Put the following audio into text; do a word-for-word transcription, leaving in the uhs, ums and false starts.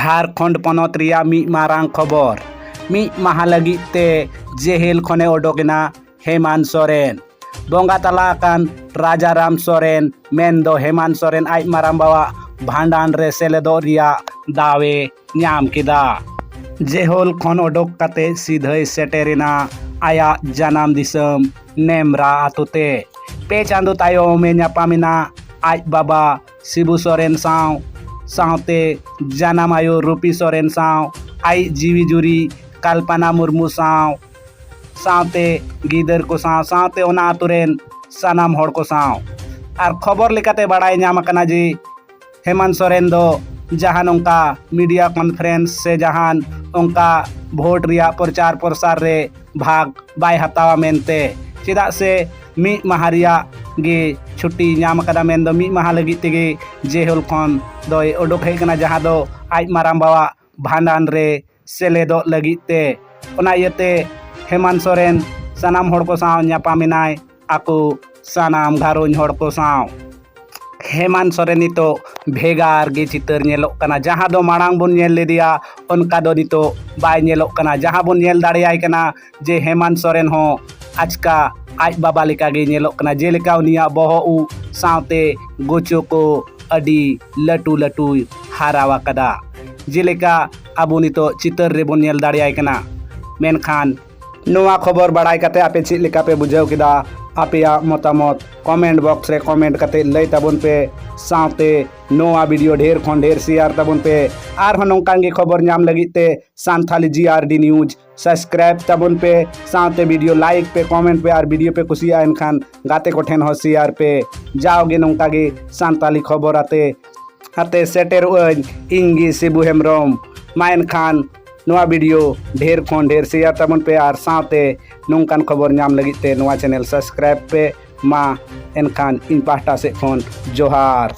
ᱡᱷᱟᱲᱠᱷᱚᱸᱰ ᱯᱚᱱᱚᱛ ᱨᱮᱭᱟᱜ ᱢᱤᱫ ᱢᱟᱨᱟᱝ ᱠᱷᱚᱵᱚᱨ᱾ ᱢᱤᱫ ᱢᱟᱦᱟ ᱞᱟᱹᱜᱤᱫ ᱛᱮ ᱡᱮᱦᱮᱞ ᱠᱷᱚᱱᱮ ᱚᱰᱚᱠ ᱮᱱᱟ ᱦᱮᱢᱟᱱᱛ ᱥᱚᱨᱮᱱ᱾ ᱵᱚᱸᱜᱟ ᱛᱟᱞᱟ ᱟᱠᱟᱱ ᱨᱟᱡᱟᱨᱟᱢ ᱥᱚᱨᱮᱱ, ᱢᱮᱱᱫᱚ ᱦᱮᱢᱟᱱᱛ ᱥᱚᱨᱮᱱ ᱟᱡ ᱢᱟᱨᱟᱝ ᱵᱟᱵᱟᱣᱟᱜ ᱵᱷᱟᱸᱰᱟᱱ ᱨᱮ ᱥᱮᱞᱮᱫᱚᱜ ᱨᱮᱭᱟᱜ ᱫᱟᱣ ᱮ ᱧᱟᱢ ᱠᱮᱫᱟ᱾ ᱡᱮᱦᱮᱞ ᱠᱷᱚᱱ ᱚᱰᱚᱠ ᱠᱟᱛᱮ ᱥᱤᱫᱷᱟᱹᱭ ᱥᱮᱴᱮᱨ ᱮᱱᱟ ᱟᱭᱟᱜ ᱡᱟᱱᱟᱢ ᱫᱤᱥᱚᱢ ᱱᱮᱢᱨᱟ ᱟᱛᱳ ᱛᱮ᱾ ᱯᱮ ᱪᱟᱸᱫᱚ ᱛᱟᱭᱚᱢ ᱮ ᱧᱟᱯᱟᱢ ᱮᱱᱟ ᱟᱡ ᱵᱟᱵᱟ ᱥᱤᱵᱩ ᱥᱚᱨᱮᱱ ᱥᱟᱶ, ᱥᱟᱶᱛᱮ ᱡᱟᱱᱟᱢ ᱟᱭᱳ ᱨᱩᱯᱤ ᱥᱚᱨᱮᱱ ᱥᱟᱶ, ᱟᱡ ᱡᱤᱣᱤ ᱡᱩᱨᱤ ᱠᱟᱞᱯᱟᱱᱟ ᱢᱩᱨᱢᱩ ᱥᱟᱶ, ᱥᱟᱶᱛᱮ ᱜᱤᱫᱟᱹᱨ ᱠᱚ ᱥᱟᱶ, ᱥᱟᱶᱛᱮ ᱚᱱᱟ ᱟᱛᱳ ᱨᱮᱱ ᱥᱟᱱᱟᱢ ᱦᱚᱲ ᱠᱚ ᱥᱟᱶ᱾ ᱟᱨ ᱠᱷᱚᱵᱚᱨ ᱞᱮᱠᱟᱛᱮ ᱵᱟᱲᱟᱭ ᱧᱟᱢ ᱟᱠᱟᱱᱟ ᱡᱮ ᱦᱮᱢᱟᱱᱛ ᱥᱚᱨᱮᱱ ᱫᱚ ᱡᱟᱦᱟᱱ ᱚᱱᱠᱟ media conference ᱥᱮ ᱡᱟᱦᱟᱱ ᱚᱱᱠᱟ ᱵᱷᱳᱴ ᱨᱮᱭᱟᱜ ᱯᱨᱚᱪᱟᱨ ᱯᱨᱚᱥᱟᱨ ᱨᱮ ᱵᱷᱟᱜᱽ ᱵᱟᱭ ᱦᱟᱛᱟᱣᱟ ᱢᱮᱱᱛᱮ, ᱪᱮᱫᱟᱜ ᱥᱮ ᱢᱤᱫ ᱢᱟᱦᱟ ᱨᱮᱭᱟᱜ ᱜᱮ ᱪᱷᱩᱴᱤ ᱧᱟᱢ ᱟᱠᱟᱫᱟ, ᱢᱮᱱᱫᱚ ᱢᱤᱫ ᱢᱟᱦᱟ ᱞᱟᱹᱜᱤᱫ ᱛᱮᱜᱮ ᱡᱮᱦᱮᱞ ᱠᱷᱚᱱ ᱫᱚᱭ ᱚᱰᱚᱠ ᱦᱮᱡ ᱟᱠᱟᱱᱟ, ᱡᱟᱦᱟᱸ ᱫᱚ ᱟᱡ ᱢᱟᱨᱟᱝ ᱵᱟᱵᱟᱣᱟᱜ ᱵᱷᱟᱸᱰᱟᱱ ᱨᱮ ᱥᱮᱞᱮᱫᱚᱜ ᱞᱟᱹᱜᱤᱫ ᱛᱮ᱾ ᱚᱱᱟ ᱤᱭᱟᱹᱛᱮ ᱦᱮᱢᱟᱱᱛ ᱥᱚᱨᱮᱱ ᱥᱟᱱᱟᱢ ᱦᱚᱲ ᱠᱚ ᱥᱟᱶ ᱧᱟᱯᱟᱢ ᱮᱱᱟᱭ, ᱟᱠᱚ ᱥᱟᱱᱟᱢ ᱜᱷᱟᱨᱚᱸᱡᱽ ᱦᱚᱲ ᱠᱚ ᱥᱟᱶ᱾ ᱦᱮᱢᱟᱱᱛ ᱥᱚᱨᱮᱱ ᱱᱤᱛᱚᱜ ᱵᱷᱮᱜᱟᱨ ᱜᱮ ᱪᱤᱛᱟᱹᱨ ᱧᱮᱞᱚᱜ ᱠᱟᱱᱟ᱾ ᱡᱟᱦᱟᱸ ᱫᱚ ᱢᱟᱲᱟᱝ ᱵᱚᱱ ᱧᱮᱞ ᱞᱮᱫᱮᱭᱟ, ᱚᱱᱠᱟ ᱫᱚ ᱱᱤᱛᱚᱜ ᱵᱟᱭ ᱧᱮᱞᱚᱜ ᱠᱟᱱᱟ᱾ ᱡᱟᱦᱟᱸ ᱵᱚᱱ ᱧᱮᱞ ᱫᱟᱲᱮᱭᱟᱭ ᱠᱟᱱᱟ ᱡᱮ ᱦᱮᱢᱟᱱᱛ ᱥᱚᱨᱮᱱ ᱦᱚᱸ ᱟᱪᱠᱟ ᱟᱡ ᱵᱟᱵᱟ ᱞᱮᱠᱟᱜᱮ ᱧᱮᱞᱚᱜ ᱠᱟᱱᱟ, ᱡᱮᱞᱮᱠᱟ ᱩᱱᱤᱭᱟᱜ ᱵᱚᱦᱚᱜ ᱩᱵ ᱥᱟᱶᱛᱮ ᱜᱩᱪᱩ ᱠᱚ ᱟᱹᱰᱤ ᱞᱟᱹᱴᱩ ᱞᱟᱹᱴᱩᱭ ᱦᱟᱨᱟᱣ ᱟᱠᱟᱫᱟ, ᱡᱮᱞᱮᱠᱟ ᱟᱵᱚ ᱱᱤᱛᱚᱜ ᱪᱤᱛᱟᱹᱨ ᱨᱮᱵᱚᱱ ᱧᱮᱞ ᱫᱟᱲᱮᱭᱟᱭ ᱠᱟᱱᱟ᱾ ᱢᱮᱱᱠᱷᱟᱱ ᱱᱚᱣᱟ ᱠᱷᱚᱵᱚᱨ ᱵᱟᱲᱟᱭ ᱠᱟᱛᱮ ᱟᱯᱮ ᱪᱮᱫ ᱞᱮᱠᱟ ᱯᱮ ᱵᱩᱡᱷᱟᱹᱣ ᱠᱮᱫᱟ? ᱟᱯᱮᱭᱟᱜ ᱢᱚᱛᱟᱢᱚᱛ comment box ᱨᱮ comment ᱠᱟᱛᱮ ᱞᱟᱹᱭ ᱛᱟᱵᱚᱱ ᱯᱮ, ᱥᱟᱶᱛᱮ ᱱᱚᱣᱟ video ᱰᱷᱮᱨ ᱠᱷᱚᱱ ᱰᱷᱮᱨ share ᱛᱟᱵᱚᱱ ᱯᱮ᱾ ᱟᱨᱦᱚᱸ ᱱᱚᱝᱠᱟᱱ ᱜᱮ ᱠᱷᱚᱵᱚᱨ ᱧᱟᱢ ᱞᱟᱹᱜᱤᱫ ᱛᱮ Santhali G R D News subscribe ᱛᱟᱵᱚᱱ ᱯᱮ, ᱥᱟᱶᱛᱮ video like ᱯᱮ, comment ᱯᱮ, ᱟᱨ video ᱯᱮ ᱠᱩᱥᱤᱭᱟᱜᱼᱟ ᱮᱱᱠᱷᱟᱱ ᱜᱟᱛᱮ ᱠᱚᱴᱷᱮᱱ ᱦᱚᱸ share ᱯᱮ᱾ ᱡᱟᱣᱜᱮ ᱱᱚᱝᱠᱟ ᱜᱮ ᱥᱟᱱᱛᱟᱞᱤ ᱠᱷᱚᱵᱚᱨ ᱟᱛᱮ ᱟᱛᱮ ᱥᱮᱴᱮᱨᱚᱜ ᱟᱹᱧ ᱤᱧ ᱜᱮ ᱥᱤᱵᱩ ᱦᱮᱢᱵᱨᱚᱢ᱾ ᱢᱟ ᱮᱱᱠᱷᱟᱱ ᱱᱚᱣᱟ video ᱰᱷᱮᱨ ᱠᱷᱚᱱ ᱰᱷᱮᱨ share ᱛᱟᱵᱚᱱ ᱯᱮ ᱟᱨ ᱥᱟᱶᱛᱮ ᱱᱚᱝᱠᱟᱱ ᱠᱷᱚᱵᱚᱨ ᱧᱟᱢ ᱞᱟᱹᱜᱤᱫ ᱛᱮ ᱱᱚᱣᱟ channel subscribe ᱯᱮ᱾ ᱢᱟ ᱮᱱᱠᱷᱟᱱ ᱤᱧ ᱯᱟᱦᱴᱟ ᱥᱮᱫ ᱠᱷᱚᱱ ᱡᱚᱦᱟᱨ᱾